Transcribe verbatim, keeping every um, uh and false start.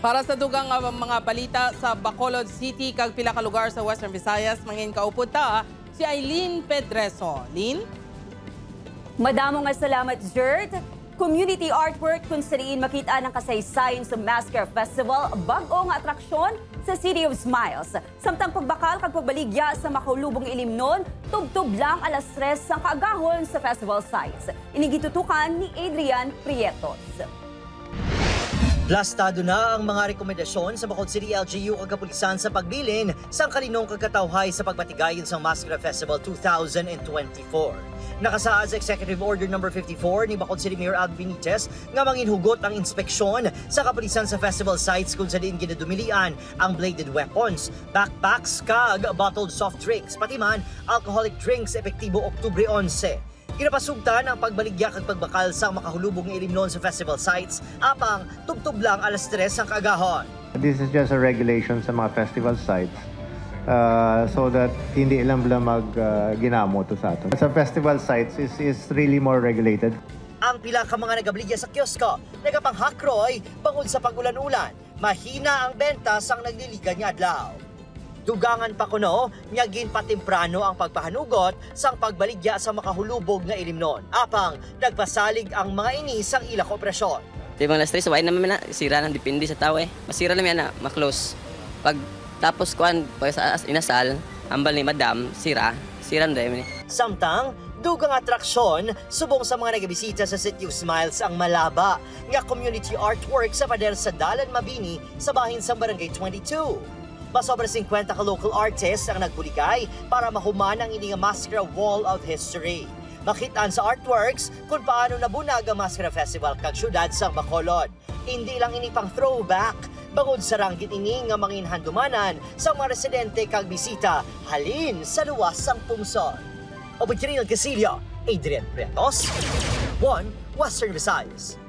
Para sa dugang nga mga balita sa Bacolod City kag pila ka lugar sa Western Visayas, mangin kaupod ta si Eileen Pedreso. Lin? Madamo nga salamat, Jert. Community artwork kung sa diin makita ang kasaysayan sa Maskara Festival, bag-o nga atraksyon sa City of Smiles. Samtang pagbakal kag pagbaligya sa makaulubong ilimnon, tubtob lang alas tres sang kaagahon sa festival sites. Ini gitutukan ni Adrian Prietos. Plastado na ang mga rekomendasyon sa Bacolod City L G U kag kapulisan sa pagbilin sang kalinong kag katawhay sa pagbatigayon sang Maskara Festival two thousand twenty-four. Nakasaad sa Executive Order Number fifty-four ni Bacolod City Mayor Alvin Benitez nga manginhugot ang inspeksyon sa kapulisan sa festival sites kung sa diin ginadumilian ang bladed weapons, backpacks, kag bottled soft drinks, pati man alcoholic drinks, epektibo Oktubre onse. Ginapasugtan ang pagbaligya kag pagbakal sang makahulubog nga ilimnon sa festival sites, apang tubtob lang alas tres sang kaagahon. This is just a regulation sa mga festival sites, uh, so that hindi lang bala mag uh, ginamo to sa aton. Sa festival sites is is really more regulated. Ang pila ka mga nagabaligya sa kiosko nagapanghakroy bangod sa pag-ulan-ulan, mahina ang benta sang nagliligan nga adlaw. Dugangan pa kuno nga ginpatemprano ang pagpahanugot sang pagbaligya sa makahulubog nga ilimnon, apang nagpasalig ang mga ini sang ila kooperasyon. Di mga alas tres, wala naman na. Sira nang depende sa tao eh. Masira naman na, ma-close. Pag tapos kuan, pag sa as- inasal, ambal ni madam, sira. Sira na rin eh. Samtang, dugang atraksyon subong sa mga nagabisita sa City of Smiles ang malaba nga community artwork sa pader sa Dalan Mabini sa bahin sang Barangay twenty-two. Masobra singkwenta ka local artists ang nagbuligay para mahuman ang ini nga Maskara Wall of History. Makit-an sa artworks kung paano nabunag ang Maskara Festival kag syudad sang Bacolod. Hindi lang ini pang throwback, bangod sa ranggit ini nga manginhandumanan sa mga residente kag bisita halin sa luwas sang pungsod. Opo, Kiril Casillo, Adrian Prietos, One Western Visayas.